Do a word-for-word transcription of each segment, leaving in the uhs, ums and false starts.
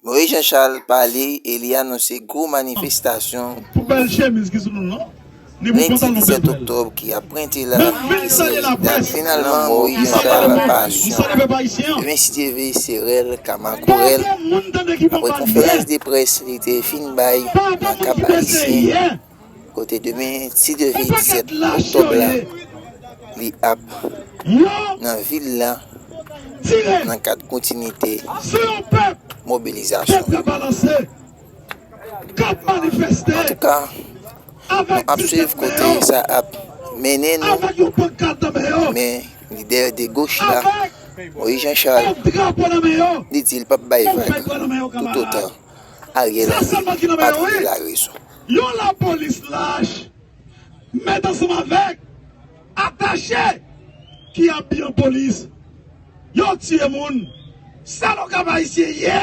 Moïse Jean Charles pale e li anonse gwo manifestasyon pou bèl chemiz ki sou nou, non? Lendi disèt oktòb ki ap pwente la, ki se dat finalman Moïse Jean Charles Passion. Demen si Dye vle, se rèl ka makourèl. Apre konferans de près li te fin bay nan Kap Ayisyen, kote demen si Dye vle, disèt oktòb la, li ap nan vil la nan kad kontinite mobilizasyon. Antouka, nou ap swiv kote sa ap mennen nou, men lidè de goch la, Moïse Jean Charles, li di l p ap bay vag toutotan Ariel Henry pa twouve larezon. Yon lapolis lach, mèt ansanm avèk atache ki abiye an polis, yo tiye moun. Sa nou ka pa isye yè,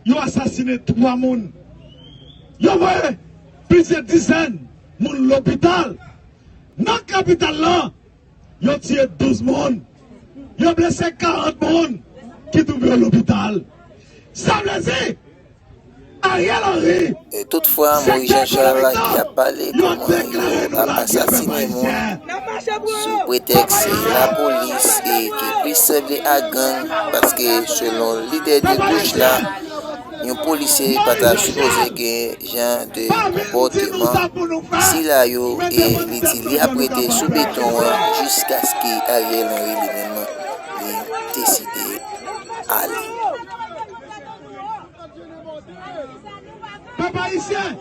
yo asasinen twa moun. Yo voye plizyè dizèn moun lopital. Nan kapital lan, yo tiye douz moun. Yo blese karant moun ki twouve yo lopital. Sa vle di, Ariel Henry, e toutfwa, Moïse Jean Charles ki ap pale kòman yo ap asasinen moun sou pretèks se lapolis e ki plis sanble a gang, paske selon lidè de goch la, yon polisye pa ta sipoze gen jan de konpòteman sila yo, e li di li ap rete sou beton an jiskaske Ariel Henry li menm li deside ale. Pèp ayisyen,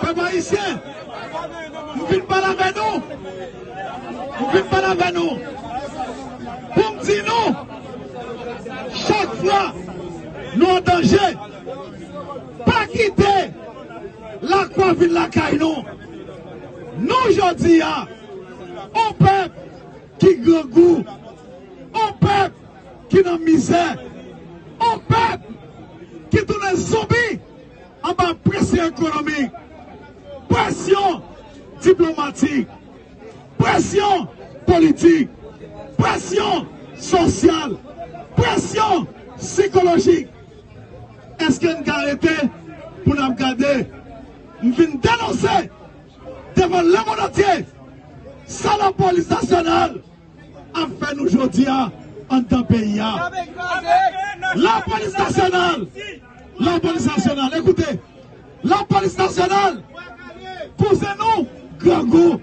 pèp ayisyen, m vin pale avè nou, m vin pale avè nou pou m di nou, chak fwa nou an danje, pa kite lakwa vin lakay nou. Nou jodi a, on pèp ki grangou, on pèp ki nan mizè, on pèp ki tounen zonbi anba presyon ekonomik, presyon diplomatik, presyon politik, presyon sosyal, presyon sikolojik. Èske n ka rete pou n ap gade? M vin denonse devan lemonn antye sa lapolis nasyonal ap fè nou jodi a anndan peyi a. Lapolis nasyonal, lapolis nasyonal, ekoute, lapolis nasyonal, kouzen nou grangou,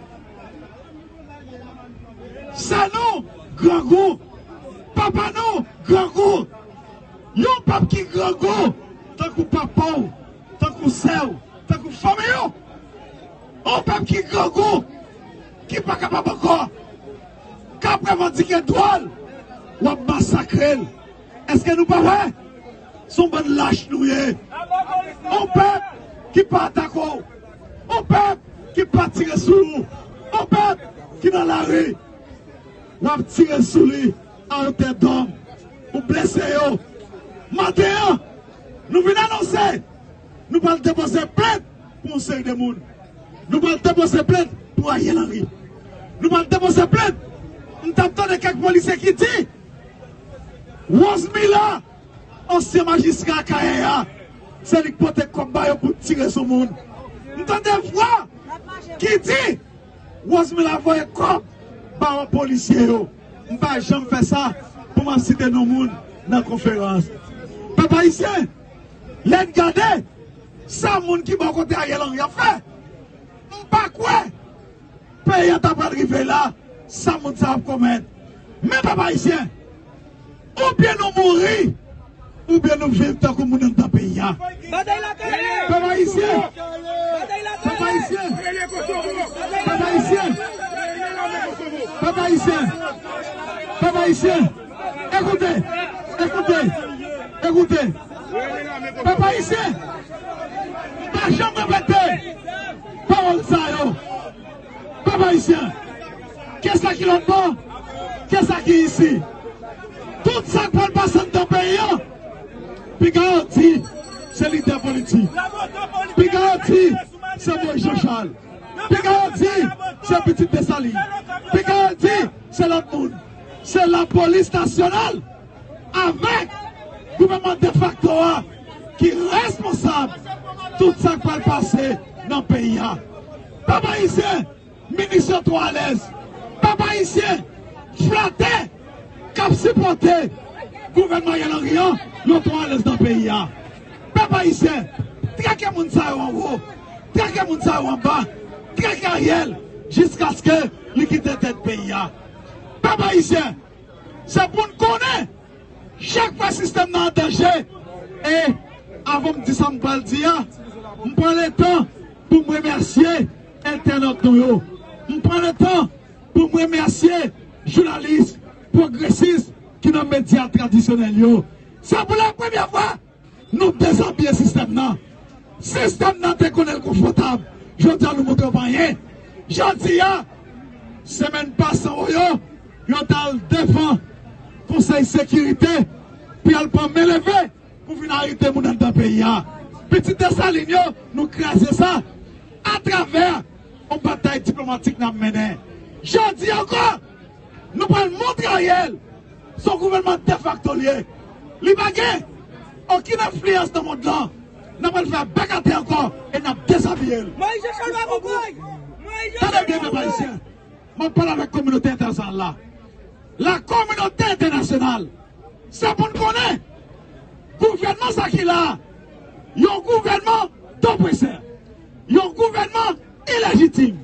sè nou grangou, papa nou grangou, yon pèp ki grangou tankou papa w, tankou sè w, tankou fanmi w. On pèp ki grangou, ki pa kapab ankò, k ap revandike dwa l, w ap masakre l. Èske nou pa wè? Se yon bann lach nou ye. On pèp ki pa atake w. On pèp ki pa tire sou ou. On pèp ki nan lari. W ap tire sou li a otè dòm. Ou blese yo. Maten an, nou vin anonse, nou pral depoze plent pou yon seri de moun. Nou pral depoze plent pou Ariel Henry. Nou pral depoze plent. M t ap tande kèk polisye ki di, Rosemila, ansyen majistra Kayè a, se li k pote kòb ba yo pou tire sou moun. M tande vwa ki di, Rosemila voye kòb ba yon polisye yo. M pa janm fè sa pou m ap site non moun nan konferans. Pèp ayisyen, lè n gade sa moun ki bò kote Ariel Henry ap fè, m pa kwè peyi a ta pral rive la, sa moun sa ap komèt. Men pèp ayisyen, oubyen nou mouri, oubyen nou viv tankou moun anndan peyi a. Pèp ayisyen, pèp ayisyen, pèp ayisyen, pèp ayisyen, pèp ayisyen, ekoute, ekoute, ekoute. Pèp ayisyen, pa janm repete pawòl sa yo. Pèp ayisyen, ke sa ki lòt bò, ke sa ki isi, tout sa k pral pase anndan peyi an, piga yo di se lidè politik. Piga yo di se Moïse Jean Charles. Piga yo di se pitit Desalin. Piga yo di se lòt moun. Se lapolis nasyonal avèk gouvènman defakto a ki responsab tout sa k pral pase nan peyi a. Pèp ayisyen, minis yo twò alèz. Pèp ayisyen, flatè k ap sipòte gouvènman Ariel Henry an, yo twò alèz nan peyi a. Pèp ayisyen, trake moun sa yo anwo, trake moun sa yo anba, trake Ariel jiskaske li kite tèt peyi a. Pèp ayisyen, se pou n konnen, chak fwa sistèm nan an danje, e avan m di sa m pral di a, m pran letan pou m remèsye entènòt nou yo. M pran letan pou m remèsye jounalis, pwogresis ki nan medya tradisyonèl yo. Se pou la premyè fwa nou dezabiye sistèm nan. Sistèm nan te konnen l konfòtab. Jodi a nou montre w pa anyen. Jodi a, semèn pase yo, yo t al devan Konsèy Sekirite pou y al pran men leve pou vin arete moun anndan peyi a. Pitit Desalin yo, nou kraze sa atravè yon batay diplomatik n ap mennen. Jodi ankò, nou pral montre Ariel se yon gouvènman defakto li ye. Li pa gen okenn enfliyans nan mond lan. N ap pral fè bèk atè ankò e n ap dezabiye l. Moyiz Jacques Lwa Bouboy! Tande byen, pèp ayisyen. M ap pale avèk kominote entènasyonal la. La kominote entènasyonal, se pou n konnen, gouvènman sa ki la a, yon gouvènman dopresè, yon gouvènman ilejitim,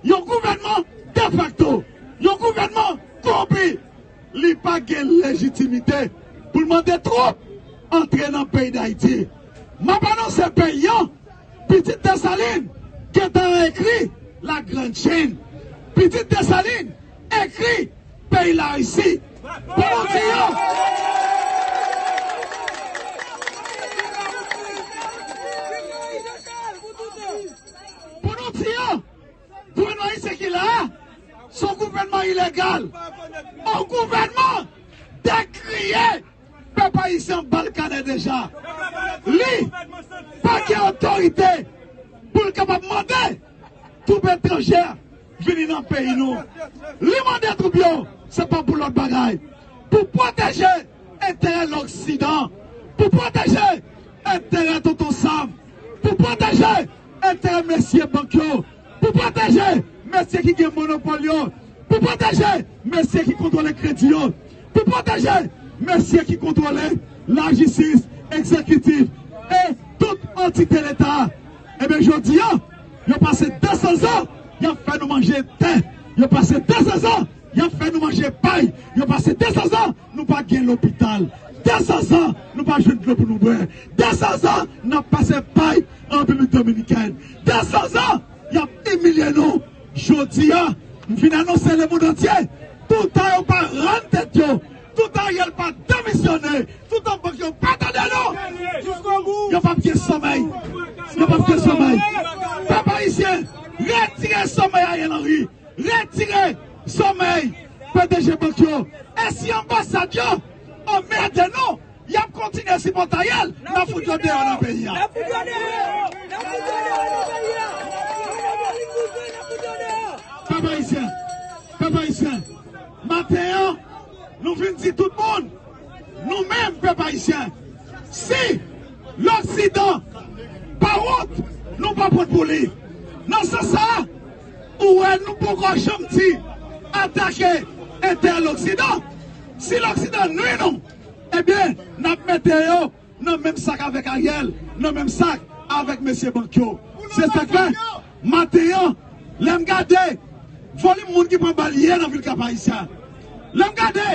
yon gouvènman defakto, yon gouvènman kowonpi. Li pa gen lejitimite pou l mande twoup antre nan peyi Dayiti. M ap anonse peyi an, Pitit Desalin gentan ekri la Grande Chaîne. Pitit Desalin ekri peyi Larisi. Pou nou di yo, pou nou di yo, gouvènman ayisyen ki la a, se yon gouvènman ilegal, yon gouvènman dekriye. Pèp ayisyen an ba l kanè deja. Li pa gen otorite pou l kapab mande twoup etranje vini nan peyi nou. Li mande twoup yo, se pa pou lòt bagay. Pou pwoteje enterè Loksidan, pou pwoteje enterè Tonton Sam, pou pwoteje enterè mesye bank yo, pou pwoteje mesye ki gen monopòl yo, pou pwoteje mesye ki kontwole kredi yo, pou pwoteje mesye ki kontwole lajistis, egzekitif e tout antite Leta. Ebyen, jodi a, yo pase de san zan, y ap fè nou manje tè. Yo pase de san zan, y ap fè nou manje pay. Yo pase de san zan, nou pa gen lopital. De san zan, nou pa jwenn dlo pou nou bwè. De san zan, n ap pase pay an Repiblik Dominikèn. De san zan, y ap imilye nou. Jodi a, m vin anonse lemonn antye, toutan yo pa rann tèt yo, toutan Ariel pa demisyone, toutan bank yo pa tande nou, yo p ap gen somèy. Yo p ap gen somèy. Pèp ayisyen, retire somèy Ariel Henry. Retire somèy P D G bank yo. E si anbasad yo anmède nou, y ap kontinye sipòte Ariel, n ap fout yo deyò nan peyi a. N ap fout yo deyò. N ap fout yo deyò nan peyi a. N ap fout yo deyò. Pèp ayisyen, pèp ayisyen, maten an, nou vin di tout moun, nou menm pèp ayisyen, si Loksidan pa wont, nou pa pran pou li. Nan sans sa a, ou wè nou poko janm di atake enterè Loksidan. Si Loksidan nwi nou, ebyen, n ap mete yo nan menm sak avèk Ariel, nan menm sak avèk mesye bank yo. Se sa k fè, maten an, lè m gade volim moun ki pran bal yè nan vil Kap Ayisyen, lè m gade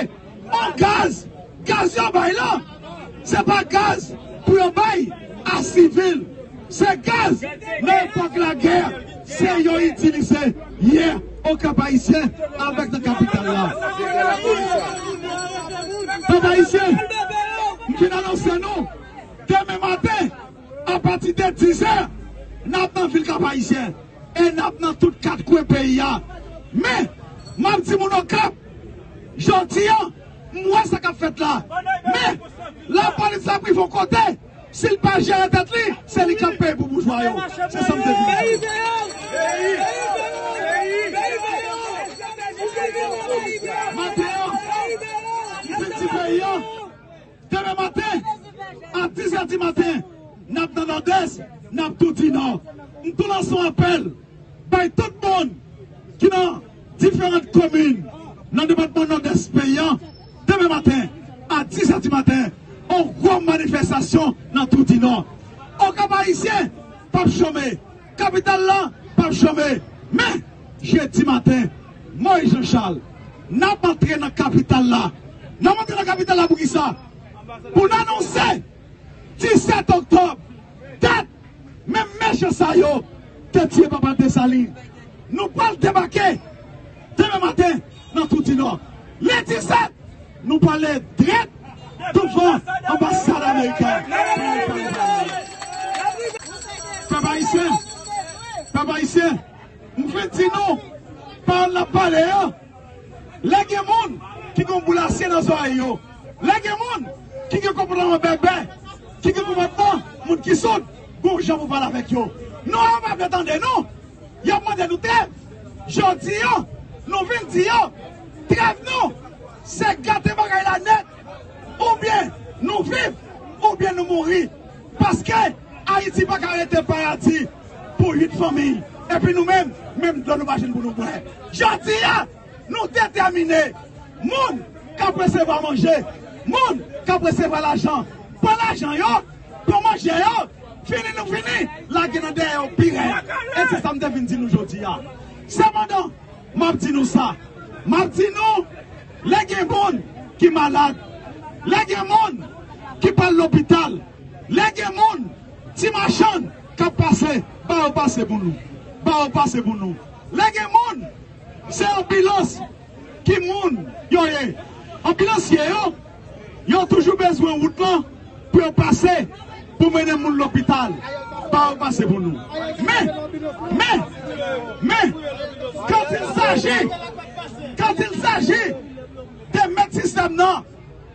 yon gaz, gaz yo bay la, se pa gaz pou yo bay a sivil. Se gaz nan epòk lagè, se yo itilize yè o Kap Ayisyen avèk nan kapital la. Pèp ayisyen, m fin anonse nou, demen maten, apati de dizè, n ap nan vil Kap Ayisyen e n ap nan tout kat kwen peyi a. Men, m ap di moun Okap, jodi a, m wè sa k ap fèt la. Men, lapolis ap rive yon kote, si l pa jere tèt li, se li k ap peye pou boujwa yo. Se sa m te vin di. Maten an, m vin di peyi an, demen maten, a dizè di maten, N ap nan Nòdès, n ap tou di Nò. M tou lanse yon apèl bay tout moun ki nan diferan komin nan depatman Nòdès peyi a. Demen maten, a dis è di maten, yon gwo manifestasyon nan tou di Nò. Okap Ayisyen p ap chome, kapital la p ap chome. Men, jedi maten, Moïse Jean Charles, n ap antre nan kapital la. N ap antre nan kapital la pou kisa? Pou n anonse disèt oktòb, dat menm mechan sa yo te tiye papa Desalin. Nou pral debake demen maten nan tou di Nò. Le disèt, nou prale drèt douvan anbasad ameriken. Pèp ayisyen, pèp ayisyen, m fin di nou, pawòl n ap pale yo, lè gen moun ki gen yon boul asye nan zòrèy yo, lè gen moun ki gen konpòtman bèbè, ki gen konpòtman moun ki soud, gon jan pou pale avèk yo. Non, yo pa vle tande nou. Y ap mande nou trèv. Jodi a, nou vin di yo, trèv nou, se gate bagay la nèt. Oubyen nou viv, oubyen nou mouri. Paske Ayiti pa ka rete paradi pou uit fanmi. Epi nou menm, menm dlo nou pa jwenn pou nou bwè. Jodi a, nou detèmine. Moun k ap resevwa manje, moun k ap resevwa lajan, pran lajan yo, pran manje yo, fini nou fini, lage nan dèyè yo pi rèd. E se sa m te vin di nou jodi a. Sepandan, m ap di nou sa. M ap di nou, lè gen moun ki malad, lè gen moun ki pral lopital, lè gen moun, ti machann k ap pase, ba yo pase pou nou. Ba yo pase pou nou. Lè gen moun, se anbilans ki moun yo ye. Anbilansye yo, yo toujou bezwen wout lan pou yo pase, pou mennen moun lopital. Ba yo pase pou nou. Men, men, men, quand il s'agit, quand il s'agit de mèt sistèm nan,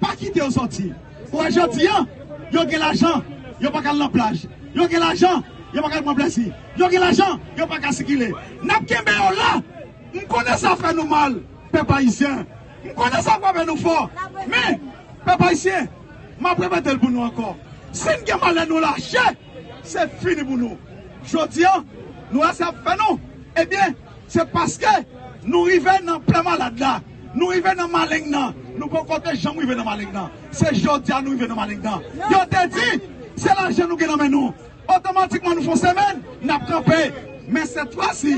pa kite yo sòti. Ou wè jodi a, yo gen lajan, yo pa ka al nan plaj. Yo gen lajan, yo pa ka al pran plezi. Yo gen lajan, yo pa ka sikile. N ap kenbe yo la. M konnen sa fè nou mal, pèp ayisyen. M konnen sa frape nou fò. Men, pèp ayisyen, m ap repete l pou nou ankò. Si n gen malè nou lache, se fini pou nou. Jodi a, nou wè sa ap fè nou. Ebyen, se paske nou rive nan plè malad la. Nou rive nan maleng nan. Nou poko te janm rive nan maleng nan. Se jodi a nou rive nan maleng nan. Yo te di, se lajan nou gen nan men nou. Otomatikman nou fè yon semèn, n ap kanpe. Men sèt fwa si,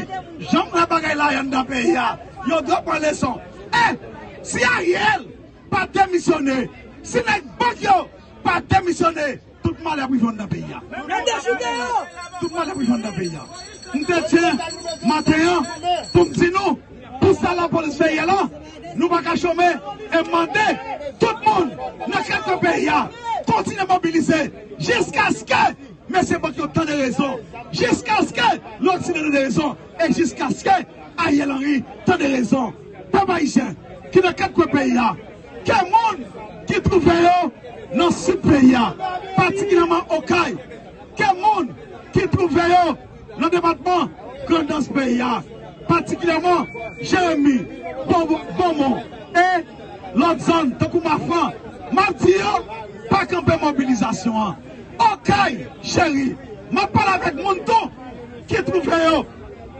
jan m wè bagay la ye anndan peyi a, yo dwe pran leson. E, si Ariel pa demisyone, si nèg bank yo pa demisyone, tout malè ap rive anndan peyi a. Tout malè ap rive anndan peyi a. M te tyen maten an pou m di nou, pou sa lapolis fè yè la, nou pa ka chome e mande tout moun nan kat kwen peyi a kontinye mobilize jiskaske mesye bank yo tande rezon, jiskaske lòt site tande rezon, e jiskaske Ariel Henry tande rezon. Pèp ayisyen ki nan kat kwen peyi a, ke moun ki twouve yo nan sid peyi a, patikilyèman Okay, ke moun ki twouve yo nan depatman Grandans peyi a, patikilyèman Jeremi, Bonbon, Bonbon e lòt zòn tankou Mafran, m ap di yo pa kanpe mobilizasyon an. Okay cheri, m ap pale avèk moun tou ki twouve yo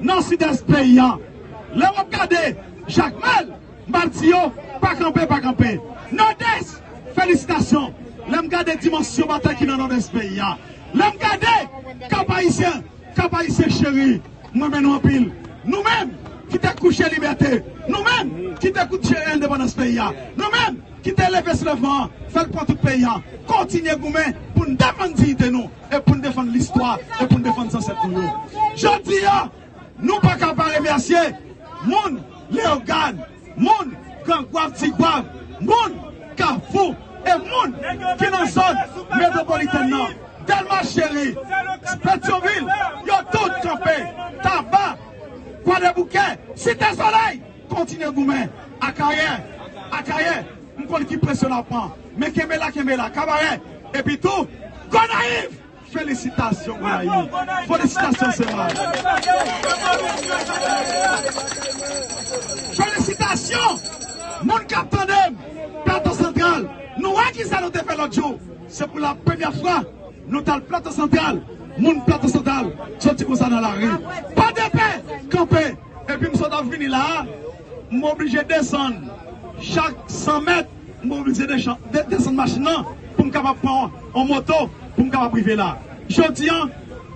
nan sidès peyi a. Lè w ap gade Jakmèl, m ap di yo pa kanpe, pa kanpe. Nòdès, felisitasyon. Lè m gade dimansyon batay ki nan Nòdès peyi a, lè m gade Kap Ayisyen, Kap Ayisyen cheri, m renmen nou anpil. Nou menm ki te kouche libète, nou menm ki te kouche endepandans peyi a, nou menm ki te leve soulèvman an, fè l pran tout peyi a, kontinye goumen pou n defann diyite nou, e pou n defann listwa, e pou n defann zansèt nou yo. Jodi a, nou pa ka pa remèsye moun Leyogàn, moun Gran Gwav, Ti Gwav, moun Kafou, e moun ki nan zòn metwopolitèn nan, Dèlma cheri, Petyonvil, yo tout kanpe, Taba, Kwadèboukè, Site Solèy, kontinye goumen, Akayè, Akayè, m konn ki presyon n ap pran, men kenbe la, kenbe la, Kabarè, epi tou, Gonayiv, felisitasyon, Gonayiv, felisitasyon, Sewal. Felisitasyon, moun k ap tande m, Plato Santral, nou wè kisa nou te fè lòt jou, se pou la premyè fwa, Nou t al Plato Santral, moun Plato Santral soti konsa nan lari. Pa de pè, kanpe! Epi m sot ap vini la a, m oblije desann chak san mèt, m oblije desann machin nan pou m kapab pran yon moto pou m kapab rive la. Jodi a,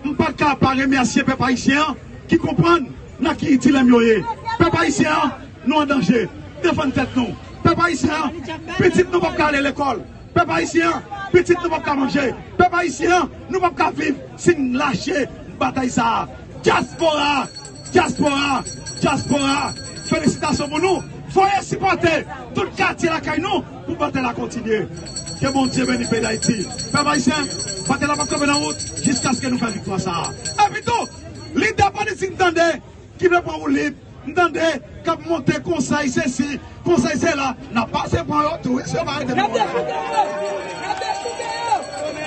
m pa ka pa remèsye pèp ayisyen an ki konprann nan ki dilèm yo ye. Pèp ayisyen an, nou an danje. Defann tèt nou. Pèp ayisyen an, pitit nou p ap ka ale lekòl. Pèp ayisyen an, pitit nou p ap ka manje. Pèp ayisyen an, nou p ap ka viv si n lache batay sa a. Dyaspora, dyaspora, dyaspora, felisitasyon pou nou. Voye sipòte tout katye lakay nou pou batay la kontinye. Ke Bondye beni peyi Dayiti. Pèp ayisyen, batay la p ap kanpe nan wout jiskaske nou fè viktwa sa a. Epi tou, lidè politik m tande ki vle pran woulib, m tande k ap monte konsèy sesi, konsèy sela, n ap pase pran yo tou wi, si yo pa rete pran woulib. N ap dechouke yo!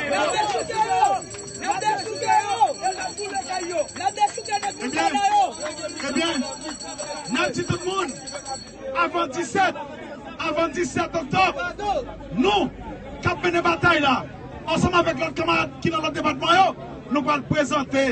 N ap dechouke yo! N ap dechouke yo! N ap dechouke yo! N ap dechouke nèg Ebyen, Montana yo! Ebyen, n ap di tout moun, avan disèt, avan disèt oktòb, nou k ap mennen batay la, ansanm avèk lòt kanmarad ki nan lòt depatman yo, nou pral prezante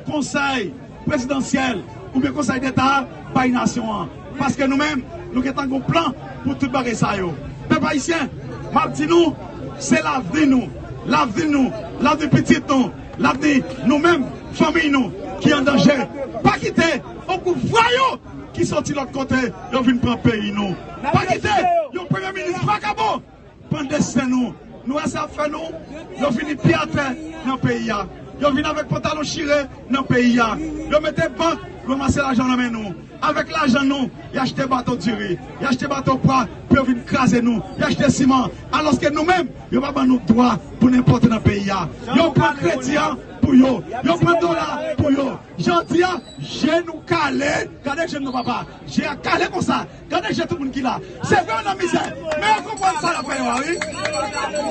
konsèy prezidansyèl oubyen konsèy deta bay nasyon an. Paske nou menm, nou gentan gon plan pou tout bagay sa yo. Pèp ayisyen, m ap di nou, se lavni nou, lavni nou, lavni pitit nou, lavni nou menm, fanmiy nou ki an danje. Pa kite yon gwoup vwayou ki soti lòt kote, yo vin pran peyi nou. Pa kite yon premye minis vakabon pran desten nou. Nou wè sa ap fè nou? Yo vini pye atè nan peyi a. Yo vin avèk pantalon chire nan peyi a. Yo mete bank, ranmase lajan nan men nou. Avèk lajan nou, y achte bato diri, y achte bato pwa pou yo vin kraze nou, y achte siman. Alòske nou menm, yo pa ban nou dwa pou n enpòte nan peyi a. Yo pran kredi a pou yo. Yo pran dola pou yo. Jodi a, je nou kale. Gade je nou, papa. Je a kale konsa. Gade je tout moun ki la. Se vre yo nan mizè. Men yo konprann sa y ap fè yo a, wi.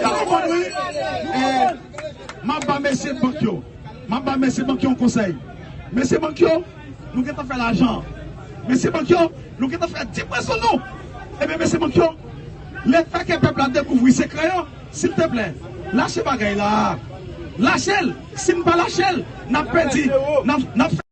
Yo konprann, wi. E, m ap ba mesye bank yo. M ap ba mesye bank yo yon konsèy. Mesye bank yo, nou gentan fè lajan. Mesye bank yo, nou gentan fè dipwen sou nou. Ebyen, mesye bank yo, lefètke pèp la dekouvri sekrè yo, silteplè, lache bagay la. Lache l. Si n pa lache l, n ap pèdi, n ap, n ap